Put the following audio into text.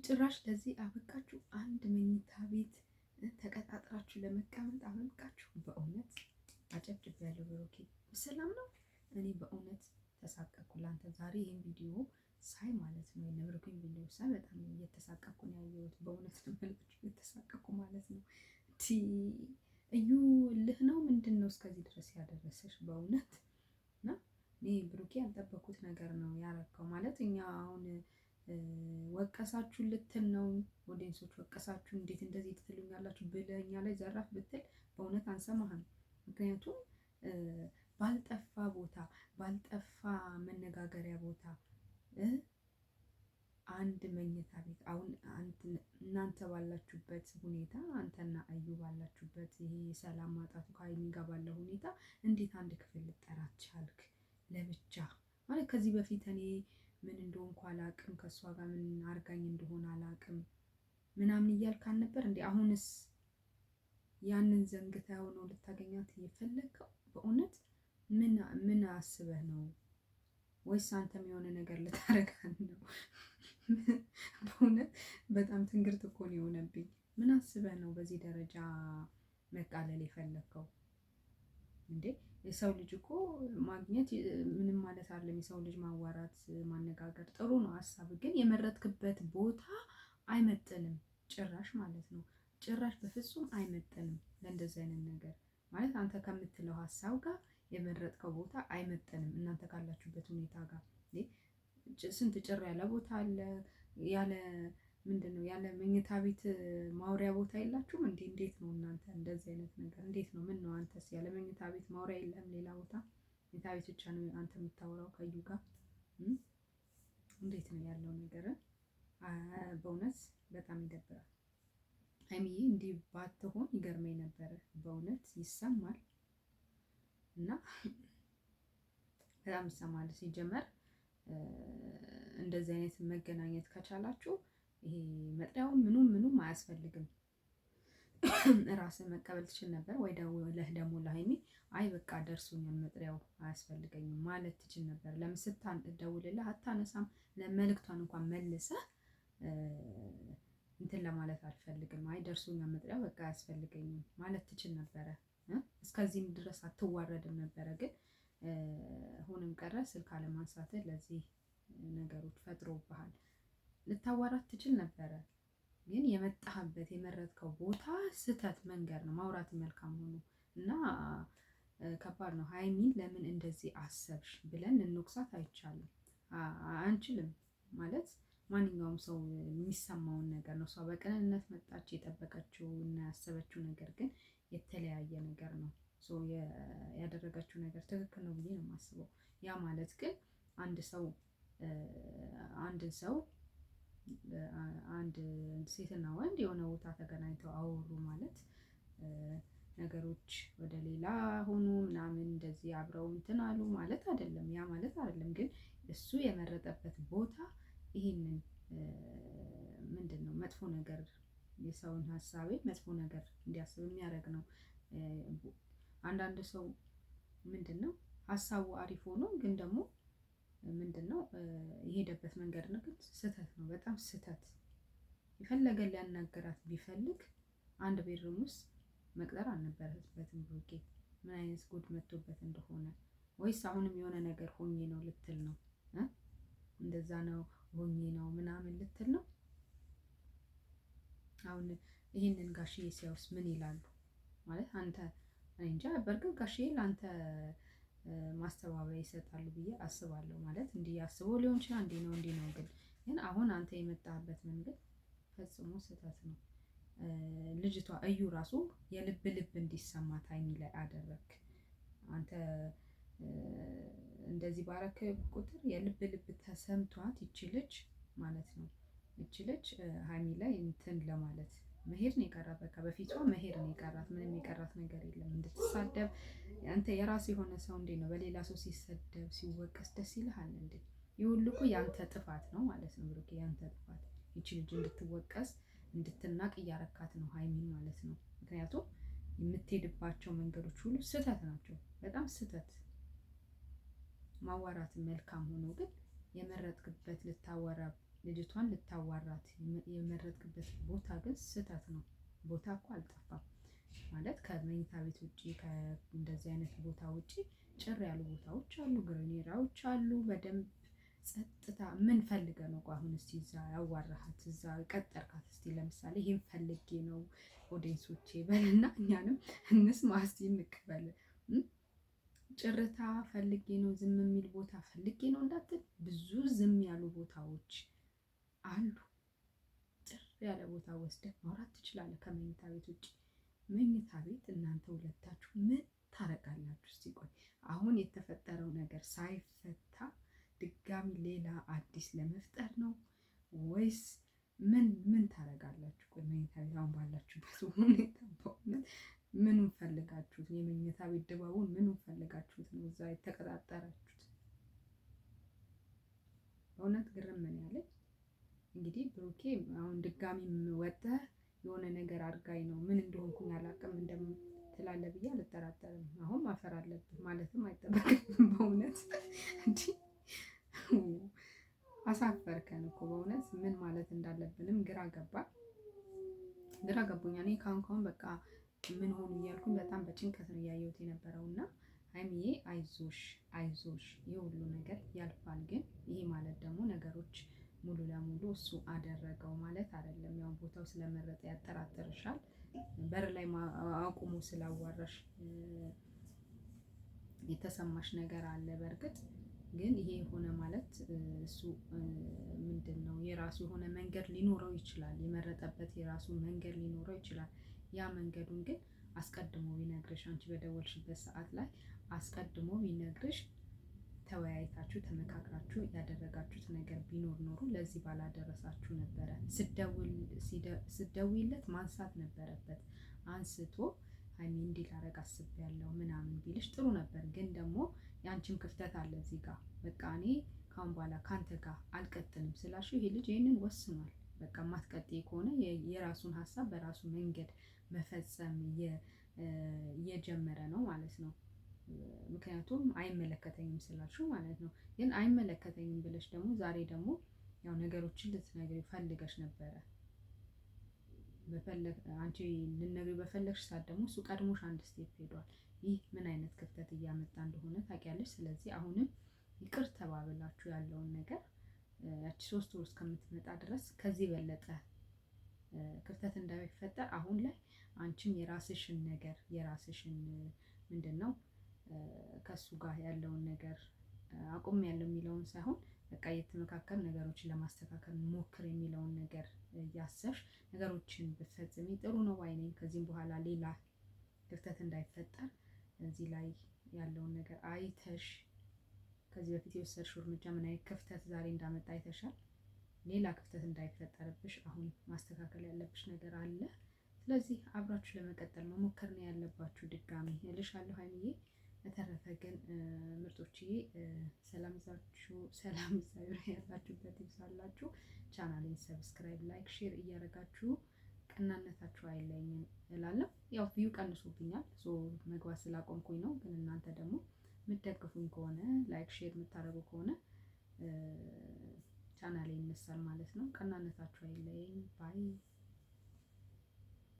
ጭራሽ ለዚህ አበቃችሁ። አንድ መኝታ ቤት ተቀጣጥራችሁ ለመቀመጥ አበቃችሁ። በእውነት አጨብጭቤያለሁ። ብሩኬ ሰላም ነው። እኔ በእውነት ተሳቀቅኩ ላንተ ዛሬ ይህን ቪዲዮ ሳይ ማለት ነው። የነ ብሩኬን ቪዲዮ ሳይ በጣም እየተሳቀቅኩ ነው ያየሁት። በእውነት ነው የምላችሁ እየተሳቀቅኩ ማለት ነው። እዩ እልህ ነው ምንድን ነው እስከዚህ ድረስ ያደረሰሽ በእውነት እና እኔ ብሩኬ ያልጠበኩት ነገር ነው ያረከው። ማለት እኛ አሁን ወቀሳችሁ ልትል ነው audience ኦች ወቀሳችሁ፣ እንዴት እንደዚህ ትሉኛላችሁ ብለህ እኛ ላይ ዘራፍ ብትል በእውነት አንሰማህም። ምክንያቱም ባልጠፋ ቦታ ባልጠፋ መነጋገሪያ ቦታ አንድ መኝታ ቤት አሁን እናንተ ባላችሁበት ሁኔታ አንተና እዩ ባላችሁበት ይሄ የሰላም ማጣቱ ከሀይሚ ጋር ባለው ሁኔታ እንዴት አንድ ክፍል ልጠራት ቻልክ? ለብቻ ማለት ከዚህ በፊት እኔ ምን እንደሆንኩ አላቅም፣ ከእሷ ጋር ምን አርጋኝ እንደሆነ አላቅም ምናምን እያልክ አልነበር እንዴ? አሁንስ ያንን ዘንግተኸው ነው ልታገኛት እየፈለግከው? በእውነት ምን ምን አስበህ ነው? ወይስ አንተም የሆነ ነገር ልታረጋን ነው? በእውነት በጣም ትንግርት እኮ ነው የሆነብኝ። ምን አስበህ ነው በዚህ ደረጃ መቃለል የፈለግከው እንዴ? የሰው ልጅ እኮ ማግኘት ምንም ማለት አይደለም። የሰው ልጅ ማዋራት ማነጋገር ጥሩ ነው ሀሳብ፣ ግን የመረጥክበት ቦታ አይመጥንም ጭራሽ ማለት ነው። ጭራሽ በፍጹም አይመጥንም ለእንደዚህ አይነት ነገር ማለት አንተ ከምትለው ሀሳብ ጋር የመረጥከው ቦታ አይመጥንም። እናንተ ካላችሁበት ሁኔታ ጋር ስንት ጭር ያለ ቦታ አለ። ያለ ምንድን ነው ያለ መኝታ ቤት ማውሪያ ቦታ የላችሁም እንዴ? እንዴት ነው እናንተ እንደዚህ አይነት ነገር እንዴት ነው? ምን ነው አንተስ ያለ መኝታ ቤት ማውሪያ የለም ሌላ ቦታ? መኝታ ቤት ብቻ ነው አንተ የምታወራው ከዩ ጋር? እንዴት ነው ያለው ነገር? በእውነት በጣም ይደብራል። ሀይሚዬ እንዲህ ባትሆን ይገርመኝ ነበረ። በእውነት ይሰማል እና በጣም ይሰማል። ሲጀመር እንደዚህ አይነት መገናኘት ከቻላችሁ ይሄ መጥሪያው ምኑም ምኑም አያስፈልግም። ራስን መቀበል ትችል ነበር ወይ ደውለህ ደግሞ ለሀይሚ አይ በቃ ደርሶኛል መጥሪያው አያስፈልገኝም ማለት ትችል ነበር። ለምን ስታደውልልህ አታነሳም? ለመልእክቷን እንኳን መልሰህ እንትን ለማለት አልፈልግም፣ አይ ደርሶኛል መጥሪያው በቃ አያስፈልገኝም ማለት ትችል ነበረ። እስከዚህም ድረስ አትዋረድም ነበረ። ግን ሆነም ቀረ ስልክ አለማንሳትህ ለዚህ ነገሮች ፈጥሮብሃል። ልታዋራት ትችል ነበረ። ግን የመጣህበት የመረጥከው ቦታ ስህተት መንገድ ነው። ማውራት መልካም ሆኖ እና ከባድ ነው። ሀይሚን ለምን እንደዚህ አሰብሽ ብለን ልንወቅሳት አይቻልም፣ አንችልም። ማለት ማንኛውም ሰው የሚሰማውን ነገር ነው። እሷ በቅንነት መጣች። የጠበቀችው እና ያሰበችው ነገር ግን የተለያየ ነገር ነው። ያደረገችው ነገር ትክክል ነው ብዬ ነው የማስበው። ያ ማለት ግን አንድ ሰው አንድን ሰው አንድ ሴትና ወንድ የሆነ ቦታ ተገናኝተው አወሩ ማለት ነገሮች ወደ ሌላ ሆኑ ምናምን እንደዚህ አብረው እንትን አሉ ማለት አይደለም። ያ ማለት አይደለም። ግን እሱ የመረጠበት ቦታ ይሄንን ምንድን ነው መጥፎ ነገር የሰውን ሀሳቤ መጥፎ ነገር እንዲያስብ የሚያደርግ ነው። አንዳንድ ሰው ምንድን ነው ሀሳቡ አሪፍ ሆኖ ግን ደግሞ ምንድን ነው የሄደበት መንገድ ነው ግን ስህተት ነው፣ በጣም ስህተት። የፈለገ ሊያናገራት ቢፈልግ አንድ bedroom ውስጥ መቅጠር አልነበረበትም። ብሩኬ ምን አይነት ጉድ መጥቶበት እንደሆነ ወይስ አሁንም የሆነ ነገር ሆኜ ነው ልትል ነው? እንደዛ ነው ሆኜ ነው ምናምን ልትል ነው? አሁን ይህንን ጋሽዬ ሲያውስ ምን ይላሉ? ማለት አንተ እንጃ። በእርግጥ ጋሽዬ ለአንተ ማስተባበያ ይሰጣሉ ብዬ አስባለሁ። ማለት እንዲህ አስቦ ሊሆን ይችላል፣ እንዲህ ነው እንዲህ ነው። ግን ግን አሁን አንተ የመጣህበት መንገድ ፈጽሞ ስህተት ነው። ልጅቷ እዩ ራሱ የልብ ልብ እንዲሰማት ሀይሚ ላይ አደረክ። አንተ እንደዚህ ባረክ ቁጥር የልብ ልብ ተሰምቷት ይቺ ልጅ ማለት ነው ይቺ ልጅ ሀይሚ ላይ እንትን ለማለት መሄድ ነው የቀራት። በቃ በፊቷ መሄድ ነው የቀራት። ምንም የቀራት ነገር የለም። እንድትሳደብ አንተ የራስ የሆነ ሰው እንዴ ነው በሌላ ሰው ሲሰደብ ሲወቀስ ደስ ይልሃል እንዴ? ይህ ሁሉ እኮ ያንተ ጥፋት ነው ማለት ነው ብሩኬ፣ ያንተ ጥፋት። ይቺ ልጅ እንድትወቀስ እንድትናቅ እያረካት ነው ሀይሚን ማለት ነው። ምክንያቱም የምትሄድባቸው መንገዶች ሁሉ ስህተት ናቸው፣ በጣም ስህተት። ማዋራት መልካም ሆኖ ግን የመረጥክበት ልታወራ ልጅቷን ልታዋራት የመረጥክበት ቦታ ግን ስህተት ነው። ቦታ እኮ አልጠፋም ማለት ከመኝታ ቤት ውጭ እንደዚህ አይነት ቦታ ውጭ ጭር ያሉ ቦታዎች አሉ፣ ግሪኔራዎች አሉ። በደንብ ጸጥታ ምን ፈልገ ነው አሁን? እስቲ እዛ ያዋራሃት እዛ ቀጠርካት። እስቲ ለምሳሌ ይሄን ፈልጌ ነው audience ኦቼ በልና እኛንም እንስማ እስቲ እንቀበል። ጭርታ ፈልጌ ነው፣ ዝም የሚል ቦታ ፈልጌ ነው እንዳትል፣ ብዙ ዝም ያሉ ቦታዎች አሉ። ጭር ያለ ቦታ ወስደህ ማውራት ትችላለህ ከመኝታ ቤት ውጭ። መኝታ ቤት እናንተ ሁለታችሁ ምን ታረጋላችሁ? እስቲ ቆይ አሁን የተፈጠረው ነገር ሳይፈታ ድጋሚ ሌላ አዲስ ለመፍጠር ነው ወይስ ምን ምን ታረጋላችሁ? ቆይ መኝታ ቤት አሁን ባላችሁበት ሁኔታ በእውነት ምኑን ፈልጋችሁት? የመኝታ ቤት ድባቡን ምኑን ፈልጋችሁት ነው እዛ የተቀጣጠራችሁት? በእውነት ግርም ምን ያለኝ እንግዲህ ብሩኬ አሁን ድጋሚ ወጥተህ የሆነ ነገር አድርጋኝ ነው ምን እንደሆንኩኝ አላውቅም እንደምትላለህ ብዬ አልጠራጠርም። አሁን ማፈር አለብህ ማለትም አይጠበቅም። በእውነት እንዲህ አሳፈርከን እኮ በእውነት ምን ማለት እንዳለብንም ግራ ገባ ግራ ገቡኛ። እኔ ካሁን ካሁን በቃ ምን ሆኑ እያልኩኝ በጣም በጭንቀት ነው እያየሁት የነበረው እና ሀይሚዬ አይዞሽ አይዞሽ፣ ይህ ሁሉ ነገር ያልፋል። ግን ይሄ ማለት ደግሞ ነገሮች ሙሉ ለሙሉ እሱ አደረገው ማለት አይደለም። ያው ቦታው ስለመረጠ ያጠራጥርሻል። በር ላይ አቁሞ ስላዋራሽ የተሰማሽ ነገር አለ። በእርግጥ ግን ይሄ የሆነ ማለት እሱ ምንድን ነው የራሱ የሆነ መንገድ ሊኖረው ይችላል። የመረጠበት የራሱ መንገድ ሊኖረው ይችላል። ያ መንገዱን ግን አስቀድሞ ቢነግርሽ፣ አንቺ በደወልሽበት ሰዓት ላይ አስቀድሞ ቢነግርሽ ተወያይታችሁ ተመካክራችሁ ያደረጋችሁት ነገር ቢኖር ኖሮ ለዚህ ባላደረሳችሁ ነበረ። ስደውይለት ማንሳት ነበረበት። አንስቶ ሀይሚ እንዲህ ላረግ አስቤያለሁ ምናምን ቢልሽ ጥሩ ነበር። ግን ደግሞ የአንቺም ክፍተት አለ እዚህ ጋር። በቃ እኔ ካሁን በኋላ ካንተ ጋር አልቀጥልም ስላልሽው ይሄ ልጅ ይህንን ወስኗል። በቃ ማትቀጥይ ከሆነ የራሱን ሀሳብ በራሱ መንገድ መፈጸም እየጀመረ ነው ማለት ነው። ምክንያቱም አይመለከተኝም ስላልሽው ማለት ነው። ግን አይመለከተኝም ብለሽ ደግሞ ዛሬ ደግሞ ያው ነገሮችን ልትነግሪው ፈልገሽ ነበረ። አንቺ ልትነግሪው በፈለግሽ ሰዓት ደግሞ እሱ ቀድሞሽ አንድ step ሄዷል። ይህ ምን አይነት ክፍተት እያመጣ እንደሆነ ታውቂያለሽ። ስለዚህ አሁንም ይቅር ተባብላችሁ ያለውን ነገር ያቺ 3 ወር እስከምትመጣ ድረስ ከዚህ የበለጠ ክፍተት እንዳይፈጠር አሁን ላይ አንቺም የራስሽን ነገር የራስሽን ምንድን ነው ከእሱ ጋር ያለውን ነገር አቁም ያለው የሚለውን ሳይሆን በቃ እየተመካከል ነገሮችን ለማስተካከል ሞክር የሚለውን ነገር እያሰብሽ ነገሮችን ብትፈጽሚ ጥሩ ነው ባይ ነኝ። ከዚህም በኋላ ሌላ ክፍተት እንዳይፈጠር እዚህ ላይ ያለውን ነገር አይተሽ ከዚህ በፊት የወሰድሽው እርምጃ ምን አይነት ክፍተት ዛሬ እንዳመጣ አይተሻል። ሌላ ክፍተት እንዳይፈጠርብሽ አሁን ማስተካከል ያለብሽ ነገር አለ። ስለዚህ አብራችሁ ለመቀጠል መሞከር ነው ያለባችሁ። ድጋሚ እልሻለሁ ሀይሚዬ። በተረፈ ግን ምርጦችዬ ሰላም ይዛችሁ ሰላም ያላችሁበት ይብዛላችሁ። ቻናሌን subscribe፣ like፣ share እያደረጋችሁ ቅናነታችሁ አይለየኝም እላለሁ። ያው view ቀንሶብኛል መግባት ስላቆምኩኝ ነው። ግን እናንተ ደግሞ የምትደግፉኝ ከሆነ like share የምታደርጉ ከሆነ ቻናሌ ይነሳል ማለት ነው። ቅናነታችሁ አይለየኝ bye።